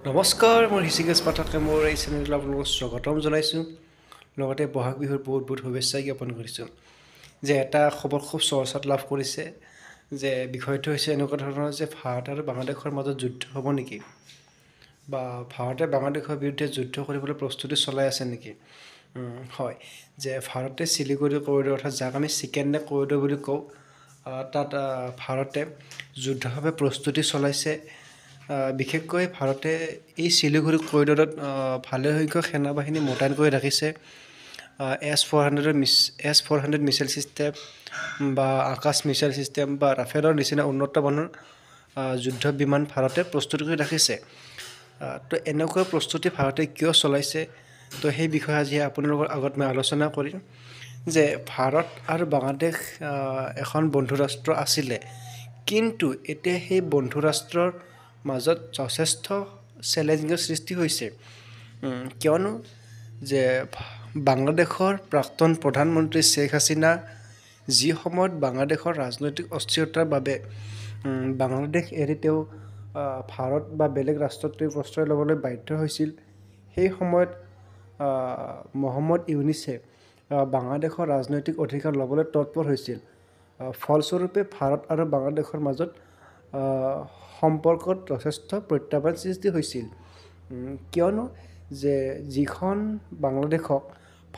নমস্কাৰ, মই হৃষিকেশ পাঠকে মোৰ এই চেনেলটোলৈ আপোনালোকক স্বাগতম জনাইছোঁ। লগতে বহাগ বিহুৰ বহুত বহুত শুভেচ্ছা জ্ঞাপন কৰিছোঁ। যে এটা খবৰ খুব চৰ্চাত লাভ কৰিছে, যে বিষয়টো হৈছে এনেকুৱা ধৰণৰ যে ভাৰত আৰু বাংলাদেশৰ মাজত যুদ্ধ হ'ব নেকি, বা ভাৰতে বাংলাদেশৰ বিৰুদ্ধে যুদ্ধ কৰিবলৈ প্ৰস্তুতি চলাই আছে নেকি? হয়, যে ভাৰতে শিলিগুৰি কৰিডৰ, অৰ্থাৎ যাক আমি চিকেন নেক কৰিডৰ বুলি কওঁ, তাত ভাৰতে যুদ্ধৰ বাবে প্ৰস্তুতি চলাইছে। বিশেষকৈ ভাৰতে এই শিলিগুৰি কৰিডৰত ভালেসংখ্যক সেনাবাহিনী মোতায়েন কৰি ৰাখিছে। এছ ফ'ৰ হাণ্ড্ৰেডৰ মিছ S-400 missile system বা আকাশ মিছাইল ছিষ্টেম বা ৰাফেলৰ নিচিনা উন্নত মানৰ যুদ্ধ বিমান ভাৰতে প্ৰস্তুত কৰি ৰাখিছে। তো এনেকুৱা প্ৰস্তুতি ভাৰতে কিয় চলাইছে, তো সেই বিষয়ে আজি আপোনালোকৰ আগত মই আলোচনা কৰিম। যে ভাৰত আৰু বাংলাদেশ এখন বন্ধু ৰাষ্ট্ৰ আছিলে, কিন্তু এতিয়া সেই বন্ধু ৰাষ্ট্ৰৰ মাজত যথেষ্ট চেলেঞ্জিঙৰ সৃষ্টি হৈছে। কিয়নো যে বাংলাদেশৰ প্ৰাক্তন প্ৰধানমন্ত্ৰী শ্বেখ হাছিনা যি সময়ত বাংলাদেশৰ ৰাজনৈতিক অস্থিৰতাৰ বাবে বাংলাদেশ এৰি তেওঁ ভাৰত বা বেলেগ ৰাষ্ট্ৰত তেওঁ প্ৰশ্ৰয় ল'বলৈ বাধ্য হৈছিল, সেই সময়ত মহম্মদ ইউনিছে বাংলাদেশৰ ৰাজনৈতিক অধিকাৰ ল'বলৈ তৎপৰ হৈছিল। ফলস্বৰূপে ভাৰত আৰু বাংলাদেশৰ মাজত সম্পৰ্কত যথেষ্ট প্ৰত্যাহ্বান সৃষ্টি হৈছিল। কিয়নো যে যিখন বাংলাদেশক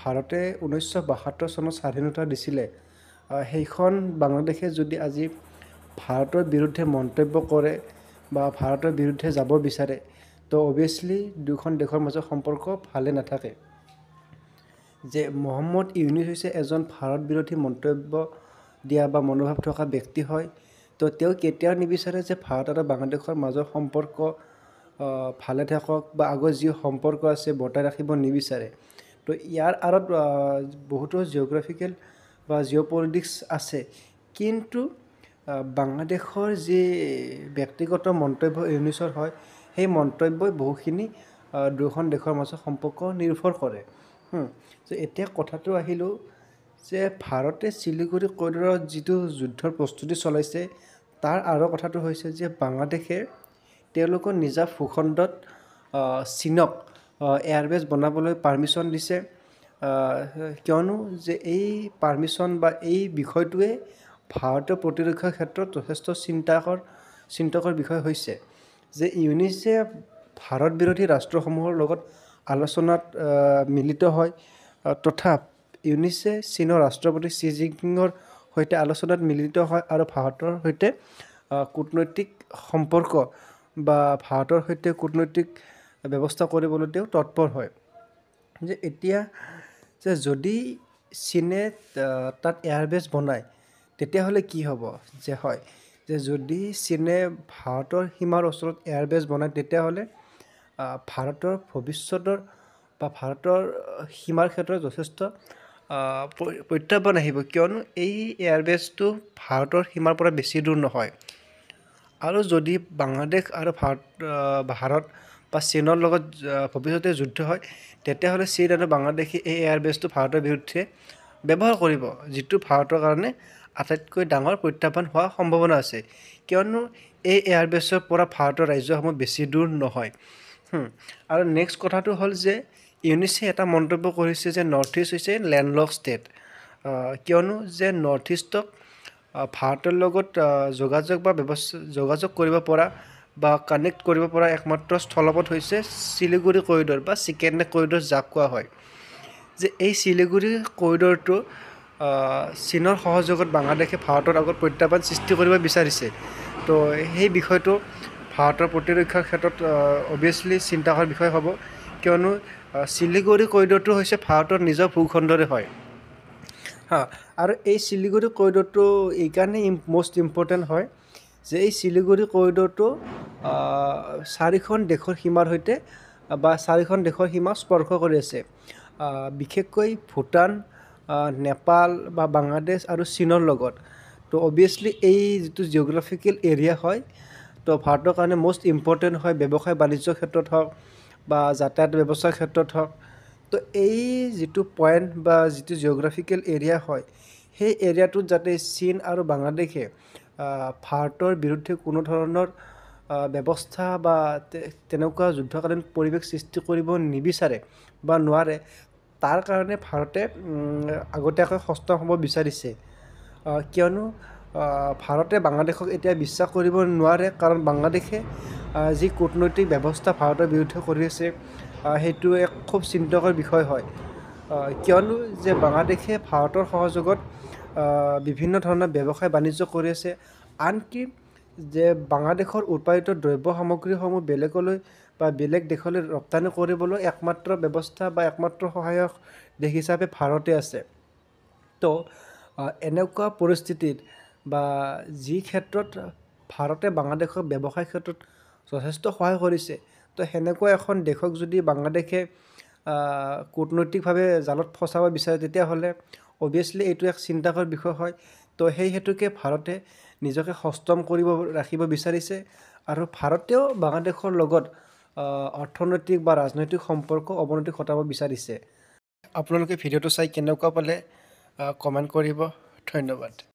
ভাৰতে 1972 চনত স্বাধীনতা দিছিলে, সেইখন বাংলাদেশে যদি আজি ভাৰতৰ বিৰুদ্ধে মন্তব্য কৰে বা ভাৰতৰ বিৰুদ্ধে যাব বিচাৰে, তো অভিয়াছলি দুখন দেশৰ মাজত সম্পৰ্ক ভালে নাথাকে। যে মহম্মদ ইউনিছ হৈছে এজন ভাৰত বিৰোধী মন্তব্য দিয়া বা মনোভাৱ থকা ব্যক্তি হয়, তো তেওঁ কেতিয়াও নিবিচাৰে যে ভাৰত আৰু বাংলাদেশৰ মাজৰ সম্পৰ্ক ভালে থাকক বা আগৰ যি সম্পৰ্ক আছে বৰ্তাই ৰাখিব নিবিচাৰে। তো ইয়াৰ আঁৰত বহুতো জিঅ'গ্ৰাফিকেল বা জিঅ' পলিটিক্স আছে, কিন্তু বাংলাদেশৰ যি ব্যক্তিগত মন্তব্য ইউনিছৰ হয়, সেই মন্তব্যই বহুখিনি দুয়োখন দেশৰ মাজৰ সম্পৰ্ক নিৰ্ভৰ কৰে। এতিয়া কথাটো আহিলোঁ যে ভাৰতে শিলিগুৰি কৰিডৰত যিটো যুদ্ধৰ প্ৰস্তুতি চলাইছে, তাৰ আঁৰৰ কথাটো হৈছে যে বাংলাদেশে তেওঁলোকৰ নিজা ভূখণ্ডত চীনক এয়াৰবেছ বনাবলৈ পাৰ্মিশ্যন দিছে। কিয়নো যে এই পাৰ্মিশ্যন বা এই বিষয়টোৱে ভাৰতীয় প্ৰতিৰক্ষাৰ ক্ষেত্ৰত যথেষ্ট চিন্তাকৰ বিষয় হৈছে। যে ইউনিছে ভাৰত বিৰোধী ৰাষ্ট্ৰসমূহৰ লগত আলোচনাত মিলিত হয়, তথা ইউনিছে চীনৰ ৰাষ্ট্ৰপতি ছি জিনপিঙৰ সৈতে আলোচনাত মিলিত হয় আৰু ভাৰতৰ সৈতে কূটনৈতিক সম্পৰ্ক বা ভাৰতৰ সৈতে কূটনৈতিক ব্যৱস্থা কৰিবলৈ তেওঁ তৎপৰ হয়। যে এতিয়া যে যদি চীনে তাত এয়াৰবেছ বনায়, তেতিয়াহ'লে কি হ'ব? যে হয়, যে যদি চীনে ভাৰতৰ সীমাৰ ওচৰত এয়াৰবেছ বনায়, তেতিয়াহ'লে ভাৰতৰ ভৱিষ্যতৰ বা ভাৰতৰ সীমাৰ ক্ষেত্ৰত যথেষ্ট প্ৰত্যাহ্বান আহিব। কিয়নো এই এয়াৰবেছটো ভাৰতৰ সীমাৰ পৰা বেছি দূৰ নহয়, আৰু যদি বাংলাদেশ আৰু ভাৰত বা চীনৰ লগত ভৱিষ্যতে যুদ্ধ হয়, তেতিয়াহ'লে চীন আৰু বাংলাদেশে এই এয়াৰবেছটো ভাৰতৰ বিৰুদ্ধে ব্যৱহাৰ কৰিব, যিটো ভাৰতৰ কাৰণে আটাইতকৈ ডাঙৰ প্ৰত্যাহ্বান হোৱাৰ সম্ভাৱনা আছে। কিয়নো এই এয়াৰবেছৰ পৰা ভাৰতৰ ৰাজ্যসমূহ বেছি দূৰ নহয়। আৰু নেক্সট কথাটো হ'ল যে ইউনিছে এটা মন্তব্য কৰিছে যে নৰ্থ ইষ্ট হৈছে লেণ্ডলক ষ্টেট। কিয়নো যে নৰ্থ ইষ্টক ভাৰতৰ লগত যোগাযোগ বা ব্যৱস্থা যোগাযোগ কৰিব পৰা বা কানেক্ট কৰিব পৰা একমাত্ৰ স্থলপথ হৈছে শিলিগুৰি কৰিডৰ বা চিকেন নেক কৰিডৰ যাক কোৱা হয়। যে এই শিলিগুৰি কৰিডৰটো চীনৰ সহযোগত বাংলাদেশে ভাৰতৰ আগত প্ৰত্যাহ্বান সৃষ্টি কৰিব বিচাৰিছে। তো সেই বিষয়টো ভাৰতৰ প্ৰতিৰক্ষাৰ ক্ষেত্ৰত অভিয়াছলি চিন্তাকৰ বিষয় হ'ব। কিয়নো শিলিগুৰি কৰিডৰটো হৈছে ভাৰতৰ নিজৰ ভূখণ্ডৰে হয়। হা, আৰু এই শিলিগুৰি কৰিডৰটো এইকাৰণেই মষ্ট ইম্পৰ্টেণ্ট হয় যে এই শিলিগুৰি কৰিডৰটো চাৰিখন দেশৰ সীমাৰ সৈতে বা চাৰিখন দেশৰ সীমা স্পৰ্শ কৰি আছে, বিশেষকৈ ভূটান, নেপাল বা বাংলাদেশ আৰু চীনৰ লগত। তো অভিয়াছলি এই যিটো জিঅ'গ্ৰাফিকেল এৰিয়া হয়, তো ভাৰতৰ কাৰণে মষ্ট ইম্পৰ্টেণ্ট হয়, ব্যৱসায় বাণিজ্যৰ ক্ষেত্ৰত হওক বা যাতায়াত ব্যৱস্থাৰ ক্ষেত্ৰত হওক। তো এই যিটো পইণ্ট বা যিটো জিঅ'গ্ৰাফিকেল এৰিয়া হয়, সেই এৰিয়াটোত যাতে চীন আৰু বাংলাদেশে ভাৰতৰ বিৰুদ্ধে কোনো ধৰণৰ ব্যৱস্থা বা তেনেকুৱা যুদ্ধকালীন পৰিৱেশ সৃষ্টি কৰিব নিবিচাৰে বা নোৱাৰে, তাৰ কাৰণে ভাৰতে আগতীয়াকৈ সষ্টম হ'ব বিচাৰিছে। কিয়নো ভাৰতে বাংলাদেশক এতিয়া বিশ্বাস কৰিব নোৱাৰে, কাৰণ বাংলাদেশে যি কূটনৈতিক ব্যৱস্থা ভাৰতৰ বিৰুদ্ধে কৰি আছে সেইটো এক খুব চিন্তকৰ বিষয় হয়। কিয়নো যে বাংলাদেশে ভাৰতৰ সহযোগত বিভিন্ন ধৰণৰ ব্যৱসায় বাণিজ্য কৰি আছে, আনকি যে বাংলাদেশৰ উৎপাদিত দ্ৰব্য সামগ্ৰীসমূহ বেলেগলৈ বা বেলেগ দেশলৈ ৰপ্তানি কৰিবলৈ একমাত্ৰ ব্যৱস্থা বা একমাত্ৰ সহায়ক দেশ হিচাপে ভাৰতে আছে। তো এনেকুৱা পৰিস্থিতিত বা যি ক্ষেত্ৰত ভাৰতে বাংলাদেশক ব্যৱসায় ক্ষেত্ৰত যথেষ্ট সহায় কৰিছে, তো সেনেকুৱা এখন দেশক যদি বাংলাদেশে কূটনৈতিকভাৱে জালত ফচাব বিচাৰে, তেতিয়াহ'লে অভিয়াছলি এইটো এক চিন্তাকৰ বিষয় হয়। তো সেই হেতুকে ভাৰতে নিজকে সষ্টম কৰিব ৰাখিব বিচাৰিছে আৰু ভাৰতেও বাংলাদেশৰ লগত অৰ্থনৈতিক বা ৰাজনৈতিক সম্পৰ্ক অৱনতি ঘটাব বিচাৰিছে। আপোনালোকে ভিডিঅ'টো চাই কেনেকুৱা পালে কমেণ্ট কৰিব। ধন্যবাদ।